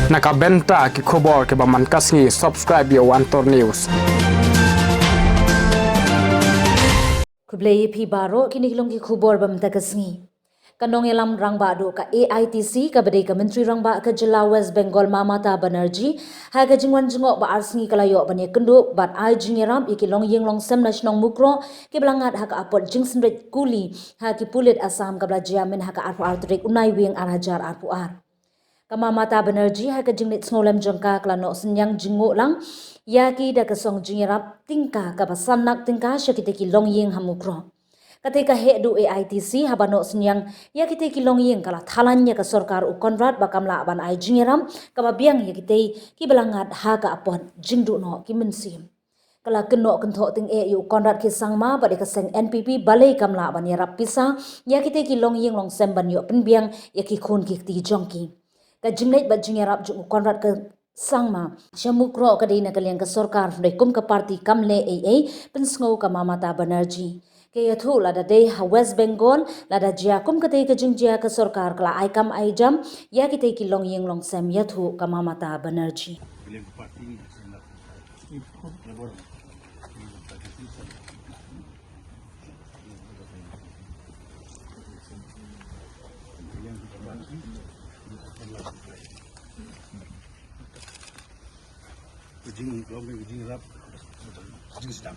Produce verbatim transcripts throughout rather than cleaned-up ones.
Na ka bynta ki khubor kiba man ka sngi, subscribe ïa u Antor News. Khublei ïa phi baroh, kine ki long ki khubor ba mynta ka sngi. Ka nongïalam rangbah duh ka A I T C, kaba dei ka Myntri Rangbah ka jylla West Bengal Mamata Banerjee, ha ka jingwan jngoh ba ar sngi ka la ïoh ban ïakynduh bad ai jingïarap ïa ki longïing longsem na shnong Mukroh kiba la ngat ha ka apot jingsynreit kuli ha ki pulit Assam, kaba la jia mynha ka arphew ar tarik u Naiwieng ar hajar arphew ar. Ka Mamata Banerjee ha ka jingleit sngewlem jong ka, ka la noh synñiang jngoh lang ïa ki da ka song jingïarap tyngka kaba san lak tyngka sha kitei ki longïing ha Mukroh. Katei ka heh duh A I T C haba noh synñiang ïa kitei ki longïing, ka la thalan ïa ka sorkar u Conrad ba kam lah ban ai jingïarap kaba biang ïa kitei kiba la ngat ha ka apot jingduh noh ki mynsiem. Ka la kynnoh kynthoh tyngeh ïa u Conrad K Sangma bad ïa ka seng N P P balei kam lah ban ïarap pisa ïa kitei ki longïing longsem ban ïoh pynbiang ïa ki khun ki kti jong ki. Ka jingleit bad jingïarap jong u Conrad K Sangma sha Mukroh ka dei na ka liang ka sorkar, hynrei kum ka party kam leh ei ei, pynsngew ka Mamata Banerjee. Ka ïathuh lada dei ha West Bengal, lada jia kum katei ka jingjia ka sorkar ka la ai kam ai jam ïa kitei ki longïing longsem, ïathuh ka Mamata Banerjee. Jing, jing rap, jing sedang.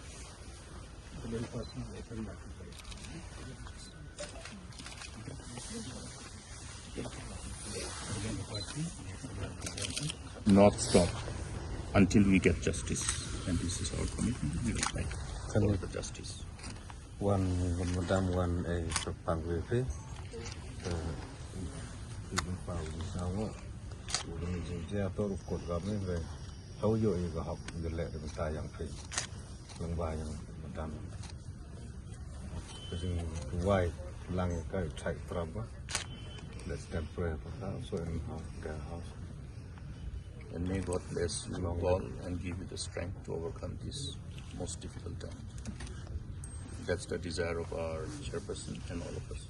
Not stop until we get justice. And this is our commitment. We will fight for the justice. Wan, wan madam, wan, eh, sa pang we fe. Eh, even pa we sa ngo. We ni jing jia to ru kot ga me we. Hau yo i ga hap, i ga le de ta yang fe. Long ba yang madam. Ka jingduwai lang ïa ka, i thait pra ba. Let them pray for her, so in her, their house. And may God bless you all and give you the strength to overcome this most difficult time. That's the desire of our chairperson and all of us.